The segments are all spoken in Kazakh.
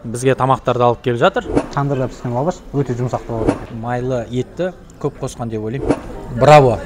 Бізге тамақтарды алып келіп жатыр. Тандырда піскен лаваш өте жұмсақ болады екен. Майлы етті көп қосқан деп ойлаймын. Браво,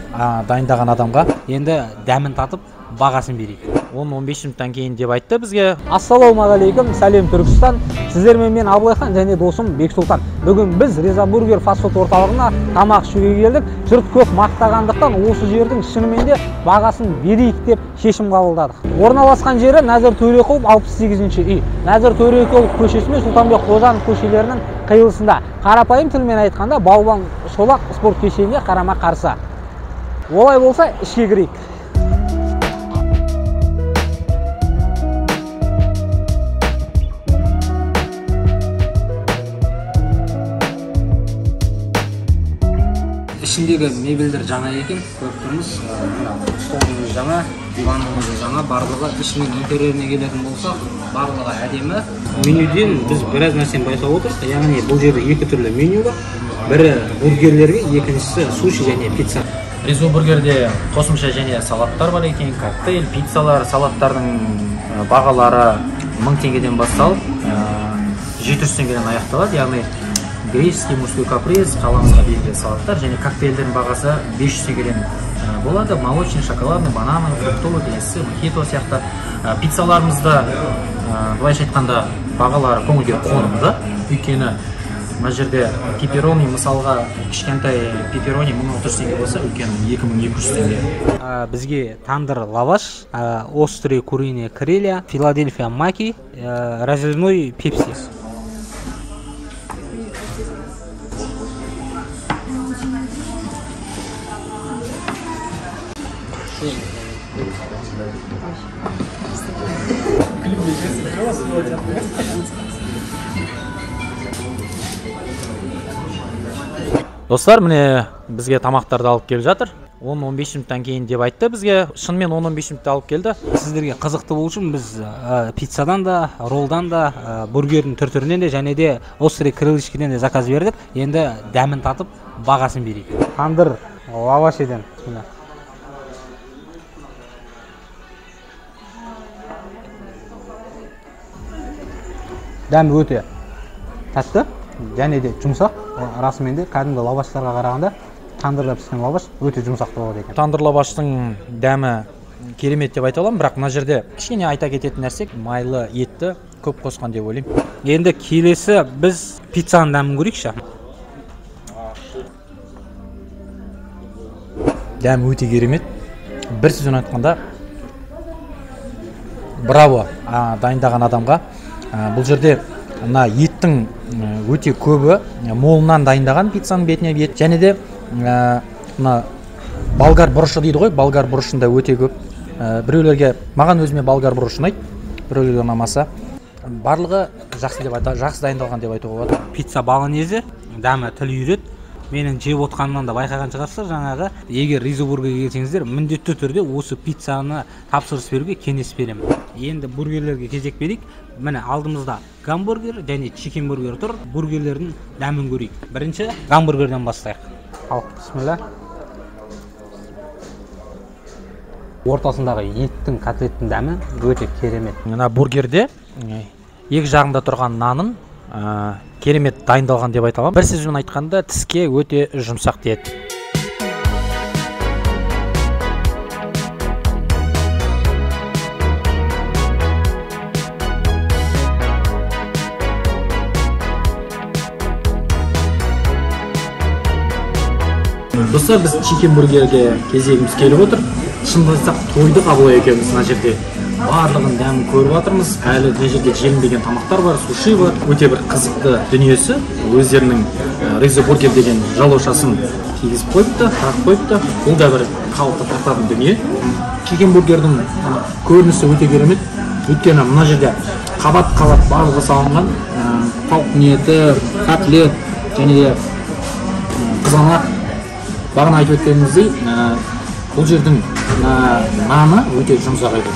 дайындаған адамға. Енді дәмін татып, бағасын берейік. 10-15 минуттан кейін деп айтты бізге. Ассалаумағалейкум, сәлем Түркістан. Сіздермен мен Абылайхан және досым Бексұлтан. Бүгін біз Риза Бургер фастфуд орталығына тамақ ішуге келдік. Жұрт көп мақтағандықтан осы жердің шынымен де бағасын берейік деп шешім қабылдадық. Орналасқан жері Нәзір Төреқұлов 68-ші үй. Нәзір Төреқұлов көшесі мен Сұлтанбек Қожанов көшелерінің қиылысында. Қарапайым тілмен айтқанда Балуан Шолақ спорт кешеніне қарама-қарсы. Олай болса ішке кірейік. Ішіндегі мебельдер жаңа екен, көріп тұрмыз. Мына столдың өзі жаңа, диванның өзі жаңа, барлығы. Ішінің интерьеріне келетін болсақ, барлығы әдемі. Менюден біз біраз нәрсені байқап отырмыз. Яғни бұл жерде екі түрлі меню бар. Бірі бургерлерге, екіншісі суши және пицца. Ризо бургерде қосымша және салаттар бар екен, коктейль, пиццалар. Салаттардың бағалары 1000 теңгеден басталып, 700 теңгеден аяқталады. Яғни греческий, мужской каприз, қаламызға белгілі салаттар және коктейльдердің бағасы 500 теңгеден болады. Молочный, шоколадный, банановый, фруктовый, келесі, мохито сияқты. Пиццаларымызда былайша айтқанда бағалары көңілге қонымды. Өйткені мына жерде пепперони, мысалға кішкентай пепперони 1600 теңге болса, үлкен 2200 теңге. Бізге тандыр лаваш, острый куриный крылья, Филадельфия маки, разливной пепси. Достар, міне бізге тамақтарды алып келіп жатыр. 10-15 минуттан кейін деп айтты бізге. Шынымен 10-15 минутта алып келді. Сіздерге қызықты болу үшін біз пиццадан да, роллдан да, бургердің түр-түрінен де және де острый крылышкиден де заказ бердік. Енді дәмін татып, бағасын берейік. Тандыр лаваш еден. Дәмі өте тәтті және де жұмсақ. Расымен де кәдімгі лаваштарға қарағанда тандырда піскен лаваш өте жұмсақ болады екен. Тандыр лаваштың дәмі керемет деп айта аламын, бірақ мына жерде кішкене айта кететін нәрсе, майлы етті көп қосқан деп ойлаймын. Енді келесі біз пиццаның дәмін көрейікші. Дәмі өте керемет. Бір сөзбен айтқанда браво дайындаған адамға. Бұл жерде мына еттің өте көбі молынан дайындаған пиццаның бетіне ет, және де мына болгар бұрышы дейді ғой, болгар бұрышында өте көп. Біреулерге, маған өзіме болгар бұрышы ұнайды, біреулерге ұнамаса. Барлығы жақсы деп айта, жақсы дайындалған деп айтуға болады. Пицца болоньезе, дәмі тіл үйрет. Менің жеп отқанымнан да байқаған шығарсыздар, жаңағы егер Ризо бургерге келсеңіздер, міндетті түрде осы пиццаны тапсырыс беруге кеңес беремін. Енді бургерлерге кезек берейік. Міне алдымызда гамбургер және чикен бургер тұр. Бургерлердің дәмін көрейік. Бірінші гамбургерден бастайық. Ал, бисмилля. Ортасындағы еттің, котлеттің дәмі өте керемет. Мына бургерде екі жағында тұрған нанын керемет дайындалған деп айта аламын. Бір сөзбен айтқанда тіске өте жұмсақ тиеді. Достар, біз чикен бургерге кезегіміз келіп отыр. Шынын айтсақ, тойдық Абылай екеуміз мына жерде. Барлығын дәмін көріп жатырмыз. Әлі мына жерде желінбеген тамақтар бар, суши бар. Өте бір қызықты дүниесі. Өздерінің Ризо бургер деген жалаушасын кигізіп қойыпты, тағып қойыпты. Бұл да бір халықты тартатын дүние. Чикен бургердің көрінісі өте керемет. Өйткені мына жерде қабат-қабат барлығы салынған. Тауық еті, котлет және де қызанақ. Бағана айтып өткеніміздей, бұл жердің наны өте жұмсақ екен.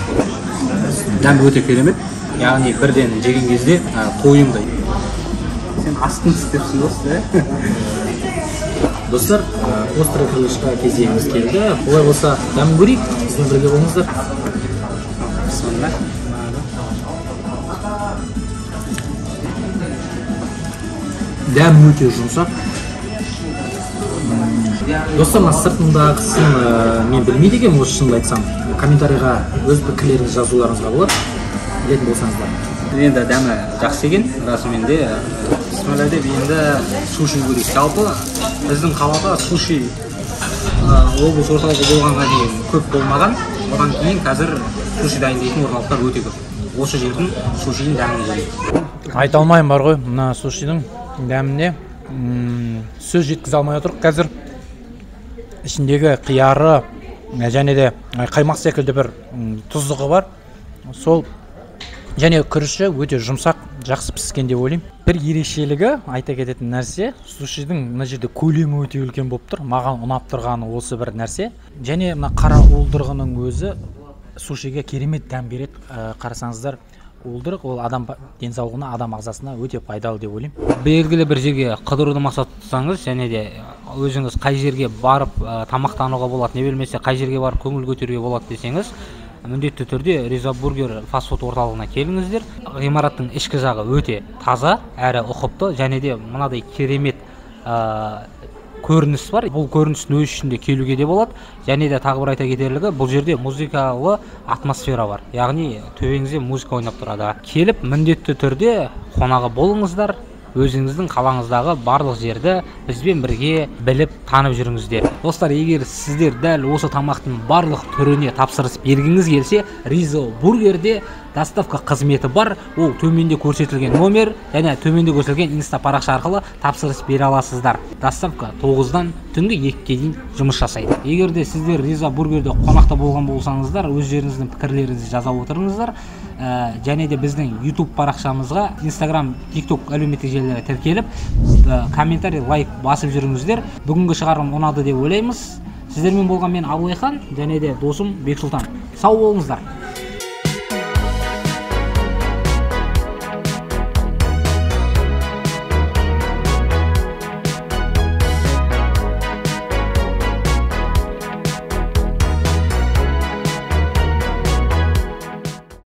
Дәмі өте керемет. Яғни бірден жеген кезде тойымды. Сен астын істепсің осы, ә? Достар, острый крылышқа кезегіміз келді. Олай болса, дәмін көрейік. Бізбен бірге болыңыздар. Бисмилля. Дәмі өте жұмсақ. Достар, мына сыртындағысын мен білмейді екенмін, осы шынымды айтсам. Комментарийға өз пікірлеріңізді жазуларыңызға болады, білетін болсаңыздар. Енді дәмі жақсы екен, расымен де. Бісміллә деп енді суши көрейік. Жалпы біздің қалада суши облыс орталығы болғанға дейін көп болмаған. Одан кейін қазір суши дайындайтын орталықтар өте көп. Осы жердің сушиінің дәмін көрейік. Айта алмаймын бар ғой, мына сушидің дәміне сөз жеткізе алмай отырмық қазір. Ішіндегі қияры және де қаймақ секілді бір тұздығы бар. Сол және күріші өте жұмсақ, жақсы піскен деп ойлаймын. Бір ерекшелігі айта кететін нәрсе, сушидің мына жерде көлемі өте үлкен болып тұр. Маған ұнап тұрғаны осы бір нәрсе. Және мына қара уылдырығының өзі сушиге керемет дәм береді. Қарасаңыздар, уылдырық ол адам денсаулығына, адам ағзасына өте пайдалы деп ойлаймын. Белгілі бір жерге қыдыруды мақсат тұтсаңыз, және де өзіңіз қай жерге барып тамақтануға болады, не болмаса қай жерге барып көңіл көтеруге болады десеңіз, міндетті түрде Риза Бургер фастфуд орталығына келіңіздер. Ғимараттың ішкі жағы өте таза әрі ұқыпты, және де мынадай керемет көрініс бар. Бұл көріністің өз ішінде келуге де болады. Және де тағы бір айта кетерлігі, бұл жерде музыкалы атмосфера бар, яғни төбеңізде музыка ойнап тұрады. Келіп міндетті түрде қонағы болыңыздар, өзіңіздің қалаңыздағы барлық жерді бізбен бірге біліп танып жүріңіздер. Достар, егер сіздер дәл осы тамақтың барлық түріне тапсырыс бергіңіз келсе, Риза Бургерде доставка қызметі бар. Ол төменде көрсетілген номер және төменде көрсетілген инста парақша арқылы тапсырыс бере аласыздар. Доставка 9-дан түнгі 2-ге дейін жұмыс жасайды. Егер де сіздер Риза Бургерде қонақта болған болсаңыздар, өздеріңіздің пікірлеріңізді жаза отырыңыздар. Және де біздің YouTube парақшамызға, Instagram, TikTok әлеуметтік желілерге тіркеліп, комментарий, лайк басып жүріңіздер. Бүгінгі шығарылым ұнады деп ойлаймыз. Сіздермен болған мен Абылайхан және де досым Бексұлтан. Сау болыңыздар.